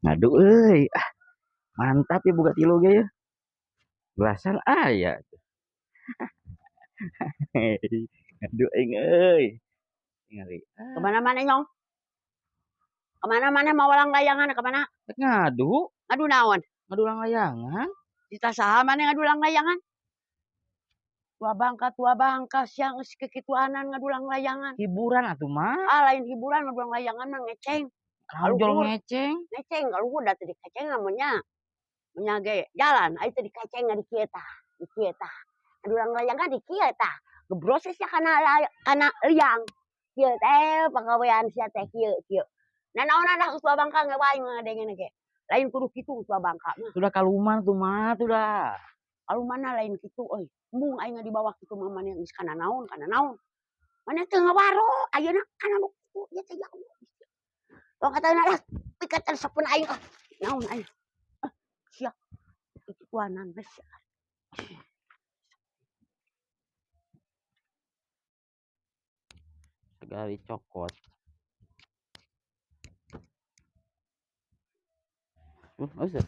Ngadu euy. Ah, mantap ya boga tilu ge ya. Belasan aya. Ngadu aing euy. Ningali. Ah. Kemana mana nyong? Kemana mana mau walang layangan kemana? Rek ngadu. Ngadu naon? Ngadu langlayangan. Cita saha mana ngadu langlayangan? Tua bangka siang geus kekituanan ngadu langlayangan. Hiburan atuh mah. Ah, lain hiburan ngadu langlayangan mah ngeceng. Kaluhur. Kaluhur. Ngeceng. Ngeceng kaluhur da teu dikeceng nya. Nya ge jalan ai teu dikeceng di kieu tah, di kieu tah. Ngadu langlayangan di kieu tah. Gebroses sia kana liang. Kieu teh pagawean sia teh kieu kieu. Nanaonan lah tua bangka ngewa aing ngadengena ge. Lain kudu kitu tua bangka mah. Sudah kaluman tuh mah sudah. Kalumana lain kitu euy. Embung aing di bawah kitu mah maneh geus kana naon kana naon. Maneh teu ngawaro ayeuna kana nu kitu ieu teh ya Allah. Tong katana lah pikatan sapeun aing ah. Naon aing. Ah, sia. Kituanan geus. Segala dicokot. Usah.